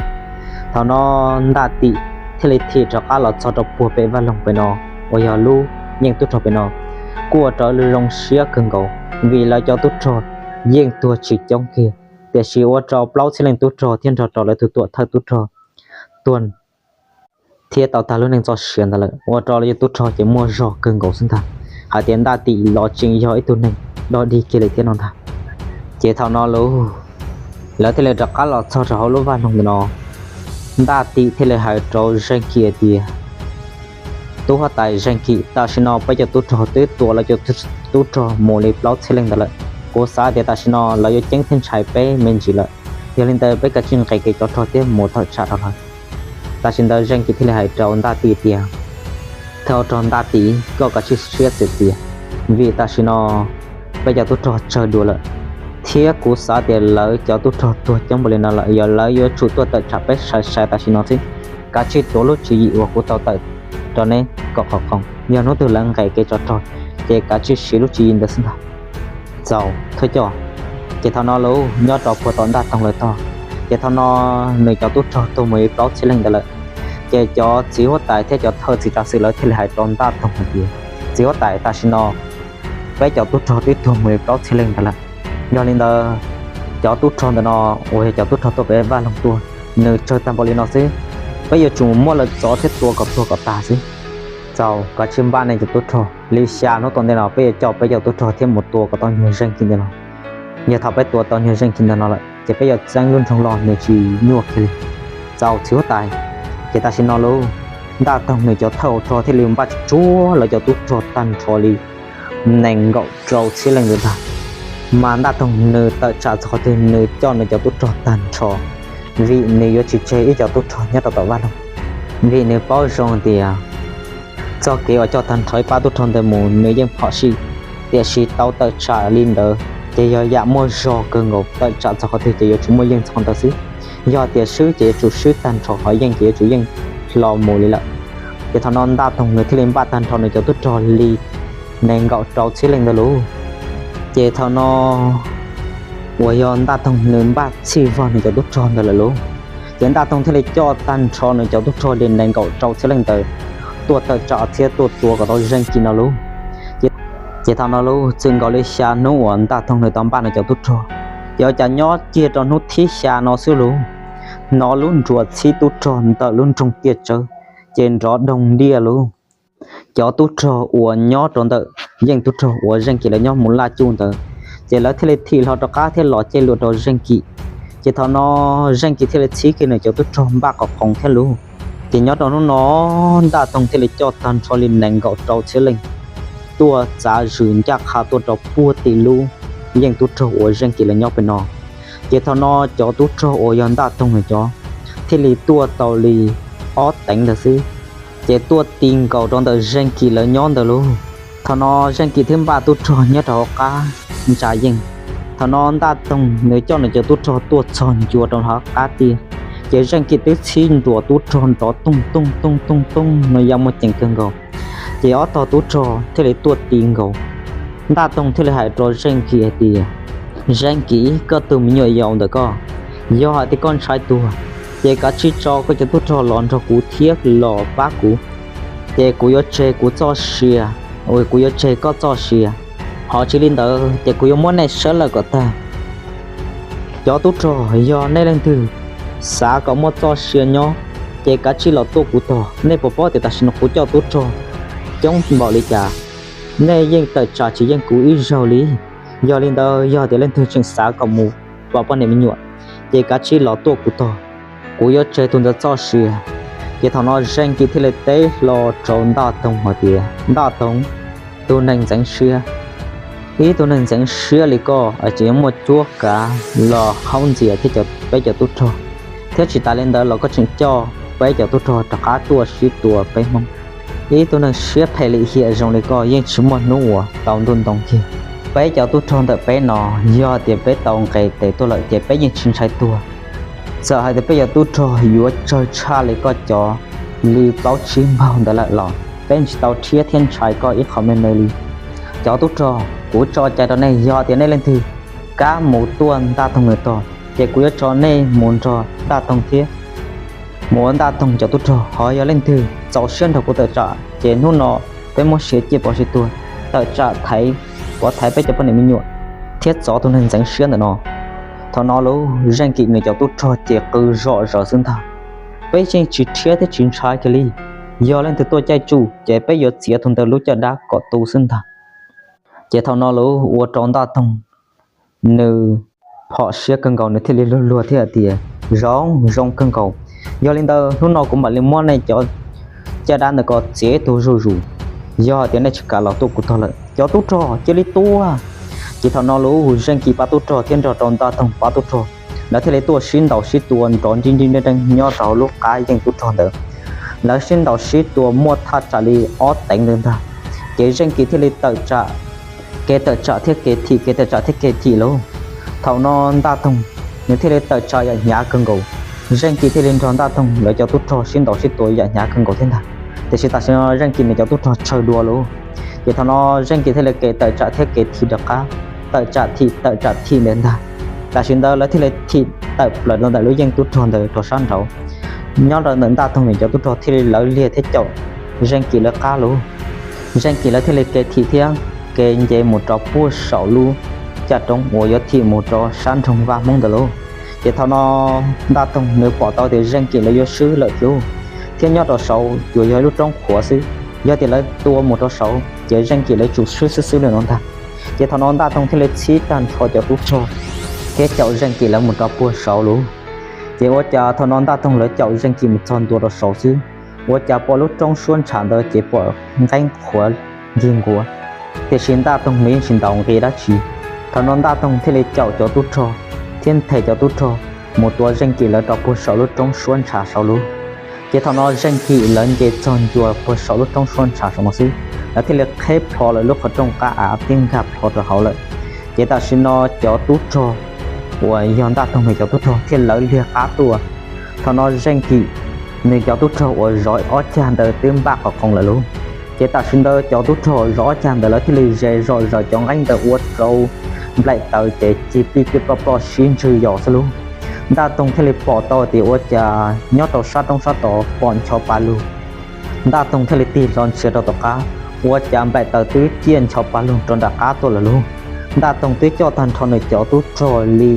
Thaum no Ntaj Tim thiaj li thim rov qab los txog rau puag pem vaj loog pem no uas yog lub yeej tub rog pem no, kuj ua rau lawv zoo siab kawg nkaus, vim lawv cov tub rog yeej tuag tsis coob kiag, tiam sis ua rau plaub txhiab leej tub rog thiab nrog rau lawv tus tuam thawj tub rog tuag thiab tau tag lub neej txoj sia ntawd lawm, ua rau lawv cov tub rog ces muaj zog kawg nkaus xwb ntag, hais tias Ntaj Tim los tseem yog ib tug neeg dog dig kiag li thiab no ntag. Ces thaum no lauj, lawv thiaj li rov qab los txog rau hauv lub vaj loog ntawm no. Ntaj Tim thiaj li hais rau Zeej Kim hais tias, tub huab tais Zeej Kim, tam sim no peb cov tub rog twb tua lawv cov tub rog mus li plaub txhiab leej ntawd lawm. Kuv xav tias tam sim no lawv yuav ceeb thiab ntshai peb me ntsis lawm, yog li ntawd peb kav tsij nqes kev tsov rog thiab mus tawm tsam rau lawv. Tam sim ntawd Zeej Kim thiaj li hais rau Ntaj Tim tias, thawj rog Ntaj Tim, koj kav tsij siab txim tias, vim tam sim no peb cov tub rog tsawg dua lawm, thiab kuv xav tias lawv cov tub rog tuag coob npaum li no lawm, yog lawv yuav tsum tuaj tawm tsam peb sai sai tam sim no xwb. Kav tsij tuav lub tswv yim uas kuv tau tawm rau neb kom qhov khoom, yog hnub twg lawv nqes kev tsov rog ces kav tsij siv lub tswv yim ntawd xwb ntag. Txaus thawj coj. Ces thaum no lauj, nyob rau puag tom Ntaj Toog lawv tog, ces thaum no nws cov tub rog tuag mus li plaub txhiab leej ntawd lawm. Ces cov txiv huab tais thiab cov thawj txiv tsav xwm lawv thiaj li hais rau Ntaj Toog hais tias, txiv huab tais, tam sim no peb cov tub rog twb tuag mus li plaub txhiab leej ntawd lawm. Yog li ntawd, cov tub rog ntawm no uas yog cov tub rog tuaj pem vaj loog tuaj, nws tsawg tag npaum li no xwb, peb yuav tsum muab lawv txov thiab tua kom tuag kom tag xwb. Txaus, kav tsij npaj nej cov tub rog, li xya hnub tom ntej no peb yuav coj peb cov tub rog thiab mus tua kom tau nyuag Zeej Kim ntawm no. Yog thaum peb tua tau nyuag Zeej Kim ntawm no lawm ces peb yuav txeeb lub nroog loj nws tsis nyuaj kiag li. Txaus txiv huab tais. Ces tam sim no lauj, Ntaj Toog nws cov thawj hauv rog thiaj li npaj tsuag tsuag lawv cov tub rog tag nrho li nees nkaum rau txhiab leej ntawd ntag. Mas Ntaj Toog nws tawm tsam txog qhov twg nws coj nws cov tub rog tag nrho, vim nws yuav tsis tseg ib co tub rog nyob rau tom vaj loog, vim nws paub zoo tias txoj kev uas coj tag nrho ib pab tub rog ntawd mus nws yeej phom sij, tiam sis tau tawm tsam li ntawd ces yog yam muaj zog kawg nkaus, tawm tsam txog qhov twg ces yuav tsum muaj yeej txog ntawd xwb. Yog tias swb ces yuav tsum swb tag nrho, ho yeej ces yuav tsum yeej hlo mus li lawm. Ces thaum no Ntaj Toog nws thiaj li npaj tag nrho nws cov tub rog li nees nkaum rau txhiab leej ntawd lauj. Ces thaum no uas yog Ntaj Toog nws npaj txhij vog nws cov tub rog ntawd lawm lauj, ces Ntaj Toog thiaj li coj tag nrho nws cov tub rog li nees nkaum rau txhiab leej ntawd tuaj tawm tsam thiab tuaj tua kom tau Zeej Kim no lauj. Ces thaum no lauj, txwm nkaus li xya hnub uas Ntaj Toog nws tau npaj nws cov tub rog, ces ua cas nyob kiag rau hnub thib xya no xwb lauj, hnov lub nruas txhib tub rog ntawm lub nroog tiaj tsawb, ces nrov doog diaj lub. Cov tub rog uas nyob rau ntawm yeej tub rog uas Zeej Kim lawv nyob mus laj cuj ntawd, ces lawv thiaj li thim hlo rov qab thiab los caij lus rau Zeej Kim. Ces thaum no Zeej Kim thiaj li txhib kiag nws cov tub rog npaj qhov qoos thiab lub. Ces nyob rau hnub no Ntaj Toog thiaj li coj tag nrho li nees nkaum rau txhiab leej tuaj txav zws ncaj qha tuaj rau puag tim lub yeej tub rog uas Zeej Kim lawv nyob pem no. Ces thaum no cov tub rog uas yog Ntaj Toog nws cov thiaj li tuaj tau li ob teev ntawd xwb, ces tuaj ti nkaus rau ntawm Zeej Kim lawv nyob ntawd lauj. Thaum no Zeej Kim thiaj npaj tub rog nyob rau hauv qab ntsa yeej. Thaum no Ntaj Toog nws coj nws cov tub rog tuaj txog ncua rau hauv qab tiaj, ces Zeej Kim twb txhib nruas tub rog nrov tooj tooj tooj tooj tooj no ya muaj ceem kawg nkaus. Ces ob tog tub rog thiaj li tuaj ti nkaus. Ntaj Toog thiaj li hais rau Zeej Kim hais tias, Zeej Kim, koj tus me nyuam yaus ntawm koj, yog hais tias koj ntshai tuag, ces kav tsij tso koj cov tub rog los nrog kuv thiab los pab kuv, ces kuv yuav tseg kuv txoj sia, kuv yuav tseg koj txoj sia, ho tsis li ntawd ces kuv yuav muab nej sawv lawm kom tag. Cov tub rog, yog nej leej twg xav kom muaj txoj sia nyob, ces kav tsij los tuaj kuv tog. Nej puas paub tias tam sim no kuv coj tub rog coob npaum li cas, nej yeej tawm tsam tsis yeej kuv ib zaug li. Yog li ntawd, yog tias leej twg tseem xav kom mus pom poj niam me nyuam, ces kav tsij los tuaj kuv tog, kuv yuav tseg tus ntawd txoj sia. Ces thaum no Zeej Kim thiaj li teb hlo rau Ntaj Toog hais tias, Ntaj Toog, tus neeg ntxeev siab, ib tug neeg ntxeev siab li koj es tseem yuav muaj cuab kav los haub ntxias thiab peb cov tub rog, thiab tsis tas li ntawd los koj tseem coj peb cov tub rog rov qab tuaj sib tua peb Hmoob. Ib tug neeg siab phem lim hiam zoo li koj yeej tsis muaj hnub uas tau ntuj ntoo kiag. Peb cov tub rog ntawm peb no, yog tias peb tau nqes tes tuaj lawm ces peb yeej tsis ntshai tuag. Txawm hais tias peb cov tub rog yuav tsawg tshaj li koj cov li plaub tsib npaug ntawd lawm los peb tsis tau rhiab thiab ntshai koj ib qho me me li. Cov tub rog, kuv tso cai rau nej, yog tias nej leej twg kam mus tuaj Ntaj Toog nws tog, ces kuv yuav tso nej mus nrog Ntaj Toog thiab mus ua Ntaj Toog cov tub rog. Ho yog leej twg txaus siab nrog kuv tawm tsam, ces hnub no peb muab siav ciaj pov sib tua, tawm tsam thaiv, pov thaiv peb cov poj niam me nyuam thiab txov tus neeg ntxeev siab ntawm no. Thaum no lauj, Zeej Kim nws cov tub rog ces qw zom zaws xwb ntag. Peb yeej tsis rhiab thiab tsis ntshai kiag li. Yog leej twg tuaj caij tsuj ces peb yuav txiav tus ntawd lub caj dab kom tu xwb ntag. Ces thaum no lauj, ua rau Ntaj Toog nws phom siab kawg nkaus, nws thiaj li luag luag thiab hais tias, Zoo, zoo kawg nkaus. Yog li ntawd hnub no kuv mam li muab nej cov caj dab ntawd kom txiav ib tug zuj zus, yog tias nej tsis kam los tuaj kuv tog lawm. Cov tub rog cia li tuaj. Ces thaum no lauj, Zeej Kim pab tub rog thiab nrog rau Ntaj Toog pab tub rog, lawv thiaj li tuaj sib ntaus sib tua nrov nrib nrib nreeb nreeb nyob rau hauv lub qab yeej tub rog ntawd. Lawv sib ntaus sib tua muaj thaj tsam li ob teev ntawd ntag, ces Zeej Kim thiaj li tawm tsam, kev tawm tsam thiab kev thim, kev tawm tsam thiab kev thim lauj. Thaum no Ntaj Toog nws thiaj li tawm tsam yam hnyav kawg nkaus. Zeej Kim thiaj li nrog Ntaj Toog lawv cov tub rog sib ntaus sib tua yam hnyav kawg nkaus thiab ntag. Tiam sis tam sim no Zeej Kim nws cov tub rog tsawg dua lauj. Ces thaum no Zeej Kim thiaj li kev tawm tsam thiab kev thim rov qab, tawm tsam thim tawm tsam thim ntawd ntag. Tam sim ntawd lawv thiaj li thim tawm plaws rau ntawm lub yeej tub rog ntawd rau sab nraud. Nyob rau ntawm Ntaj Toog nws cov tub rog thiaj li lawv liag thiab caum Zeej Kim lawv qab lauj. Zeej Kim lawv thiaj li kev thim thiab kev nce mus rau puag saum lub caj roob uas yuav thim mus rau sab nroog Vaj Hmoob ntawd lauj. Ces thaum no Ntaj Toog nws pom tau tias Zeej Kim lawv yuav swb lawm thiab, thiab nyob rau saud tsuas yog ib lub roob qhuav xwb. Yog tias lawv tua mus rau saud ces Zeej Kim lawv tsum swb xwb xwb li no ntag. Ces thaum no Ntaj Toog thiaj li txhib tag nrho cov tub rog thiab caum Zeej Kim lawv mus rau puag saud lauj. Ces ua cas thaum no Ntaj Toog lawv caum Zeej Kim mus txog ntua rau saud xwb, ua cas pom lub roob suab ntshav ntawd ces pom nqeeb qhuav nkig nkuav, tiam sis Ntaj Toog nws yeej tsis ntaus nqi dab tsi. Thaum no Ntaj Toog thiaj li caum cov tub rog thiab nthe cov tub rog mus tua Zeej Kim lawv rau puag saum lub roob suab ntshav saud lauj. Ces thaum no Zeej Kim lawv nce txog ncua puag saum lub roob suab ntshav saud no xwb, lawv thiaj li qheb plho lawv lub qhov rooj qab av thiab nkag plho rau hauv lawm. Ces tam sim no cov tub rog uas yog Ntaj Toog nws cov tub rog thiaj lawv liag qab tuaj. Thaum no Zeej Kim nws cov tub rog uas zov ob cag ntawd twb npaj qhov qoos lawm lauj. Ces tam sim ntawd cov tub rog zov ob cag ntawd lawv thiaj li ze zom zaws cov nqeeb ntawd ua rau nplaim taws ces cig pij pij ploj ploj sib ntswg yos xwb lauj. Ntaj Toog thiaj li pom tau tias ua cas nyob rau sab roob sab tod pom ncho pa lug. Ntaj Toog thiaj li tig hlo ntsia rau tom qab, ua cas nplaim taws twb ciaj ncho pa lug rau nram qab tuaj lawm lauj. Ntaj Toog twb coj tag nrho nws cov tub rog li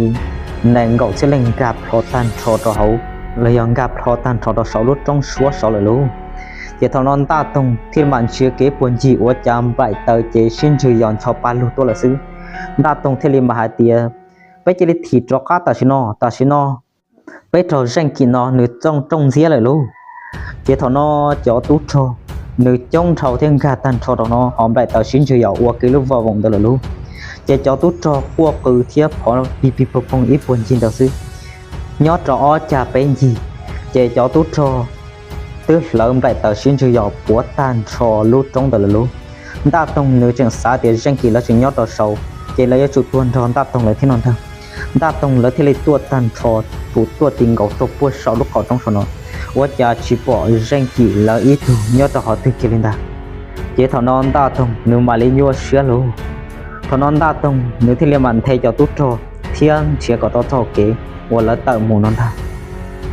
nees nkaum txhiab leej nkag plho tag nrho rau hauv los yog nkag plho tag nrho rau saum lub roob suab saud lawm lauj. Ces thaum no Ntaj Toog thiaj mam ntsia kev puag ncig ua cas Nplaim Taws ces sib ntswg yos ncho pa lug tuaj lawm xwb. Ntaj Toog thiaj li mam hais tias, peb cia li thim rov qab tam sim no, tam sim no peb raug Zeej Kim no nws txooj rooj ntxiab lawm lauj. Ces thaum no cov tub rog nws coob dhau thiab nkag tag nrho rau no ho Nplaim Taws sib ntswg yos ua kev lub voj voom ntawd lawm lauj. Ces cov tub rog quaj qw thiab phov pig pig poog poog ib puag ncig ntawd xwb. Nyob rau ob cag peb ncig, ces cov tub rog twb hlawv Nplaim Taws sib ntswg yos puav tag nrho lub roob ntawd lawm lauj. Ntaj Toog nws tseem xav tias Zeej Kim lawv tseem nyob rau saud, ces lawv yuav tsum tuag nrog Ntaj Toog lawv thiab no ntag. Ntaj Toog lawv thiaj li tuaj tag nrho, pum tuaj ti nkaus rau puag saum lub qhov roob saum no, ua cas tsis pom Zeej Kim lawv ib tug nyob rau qhov twg kiag li ntag. Ces thaum no Ntaj Toog nws mam li nyuaj siab lauj. Thaum no Ntaj Toog nws thiaj li mam nthe cov tub rog thiab nrhiav kom tau txoj hau kev uas lawv tawm mus no ntag.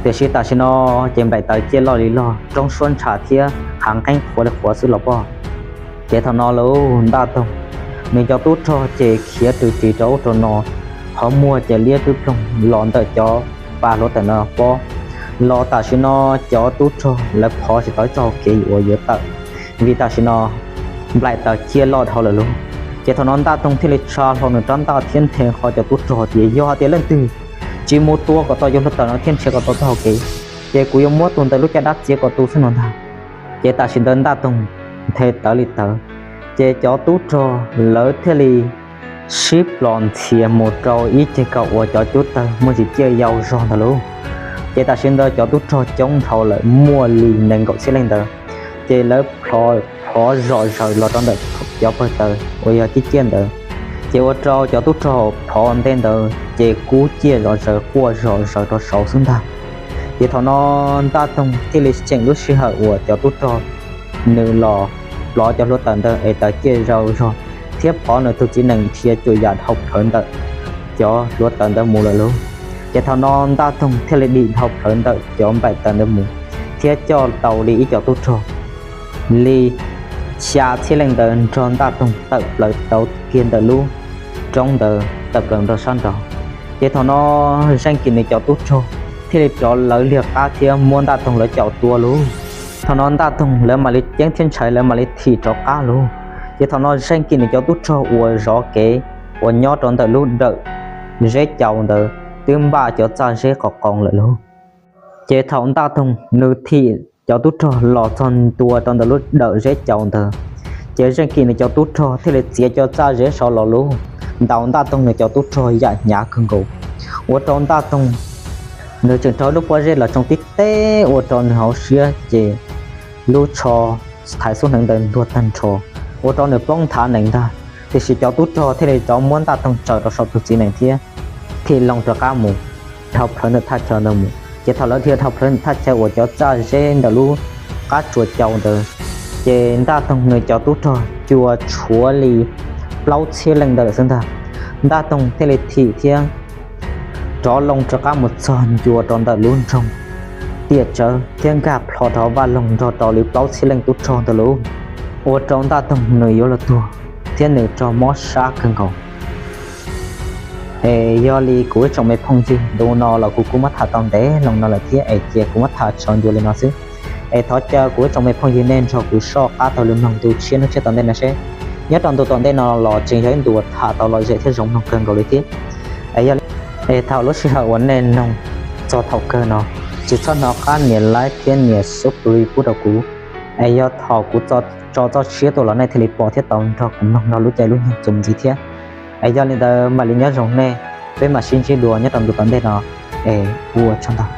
Tiam sis tam sim no ces Nplaim Taws ciaj loj li loj, roob suab ntshav thiab hav nqeeb qhuav li qhuav xwb los poj. Ces thaum no lauj Ntaj Toog nws cov tub rog ces khiav rws ris rau ub rau no, qhov muag ces liab ploog los ntawm cov pa hluav taws no pob. Los tam sim no cov tub rog lawv phov tsis tau txoj hau kev uas yuav tawm, vim tam sim no Nplaim Taws ciaj loj dhau lawm lauj. Ces thaum no Ntaj Toog thiaj li tsa hlo nws rab ntaj thiab nthe nqho cov tub rog tias yog hais tias leej twg tsis mus tua kom tau cov hluav taws no thiab nrhiav kom tau txoj hau kev, ces kuv yuav muab tus ntawd lub caj dab txiav kom tu xwb no ntag. Ces tam sim ntawd Ntaj Toog nthe tawv li tawv, ces cov tub rog lawv thiaj li sib plos ntxhias mus rau ib ceg kaum uas cov cub tawg muaj ntsis ciaj yau zog ntawd lauj. Ces tam sim ntawd cov tub rog coob dhau lawm muaj li nees nkaum txhiab leej ntawd, ces lawv plhov zom zaws los rau ntawm cov pawg taws uas yog ciaj ciaj ntawd. Ces ua rau cov tub rog plhov ntej ntawd ces kub ciaj zom zaws quaj zom zaws rau saud xwb ntag. Ces thaum no Ntaj Toog thiaj li tseem lub sij hawm uas cov tub rog nws los plhov cov hluav taws ntawd es taws ciaj yau zog thiab phov nws tus txiv nees nrhiav cuam yam dhau plawv ntawm cov hluav taws ntawd mus lawm lauj. Ces thaum no Ntaj Toog thiaj li dim dhau plawv ntawm cov Nplaim Taws ntawd mus thiab coj tau li ib co tub rog li xya txhiab leej ntawd nrog Ntaj Toog tawm plaws rau kiag ntawm lub roob ntawd tawm plaws nrog sab nraud. Ces thaum no Zeej Kim nws cov tub rog thiaj li rov lawv liag qab thiab muab Ntaj Toog lawv caum tua lauj. Thaum no Ntaj Toog lawv mam li ceeb thiab ntshai, lawv mam li thim rov qab lauj. Ces thaum no Zeej Kim nws cov tub rog uas zov kev uas nyob rau ntawm lub dawm zeb caus ntawd twb npaj cov txaj zeb qos qoo lawm lauj. Ces thaum Ntaj Toog nws thim cov tub rog los txog ntua rau ntawm lub dawm zeb caus ntawd, ces Zeej Kim nws cov tub rog thiaj li txiav cov txaj zeb saud los lauj, ntaus Ntaj Toog nws cov tub rog yam hnyav kawg nkaus, ua rau Ntaj Toog nws tseem raug lub pob zeb los tsoo tib teb ua rau nws hauv siab ces lub tsho thaiv xub hneev ntawd ntuag tag nrho, ua rau nws poob nthav nees ntag. Tiam sis cov tub rog thiaj li rov muab Ntaj Toog tsaws rau saum tus txiv nees thiab thim loo rov qab mus dhau plawv ntawm thaj chaw ntawd mus. Ces thaum lawv dhia dhau plawv ntawm thaj chaw uas cov txaj zeb ntawm lub qab tsuas caus ntawd, ces Ntaj Toog nws cov tub rog cua tshuav li plaub txhiab leej ntawd lawm xwb ntag. Ntaj Toog thiaj li thim thiab rov loo rov qab mus txog ncua rau ntawm lub nroog tiam tsawv thiab nkag plho rau vaj loog nrog rau li plaub txhiab leej tub rog ntawd lauj, ua rau Ntaj Toog nws yuav luag tuag thiab nws raug mob sab kawg nkaus. Es yog li kuv ib tsoom me phooj ywg, ntu no los kuv kuj muab tham tau ntev loo no lawm thiab es cia kuv muab tham tshaj ncua li no xwb. Es thov caw kuv ib tsoom me phooj ywg nej nrog kuv soj qab taug lw mloog ntu tshiab hnub tshiab tom ntej no seb nyob rau ntu tom ntej no los tseem yog ib ntu uas tham tau lom zem thiab zoo mloog kawg nkaus li thiab. Es yog li, es thaum lub sij hawm uas nej mloog txog thaum kawg no, tsis txhob hnov qab nias like thiab nias subscribe pub rau kuv, es yog thaum kuv tso txoj tshiab tuaj los nej thiaj li pom thiab tau nrog kuv mloog nrog lub caij lub nyoog txuas mus ntxiv thiab. Es yog li ntawd mam li nyob zoo nej, peb mam sib ntsib dua nyob rau ntu tom ntej no, es ua tsaug ntau.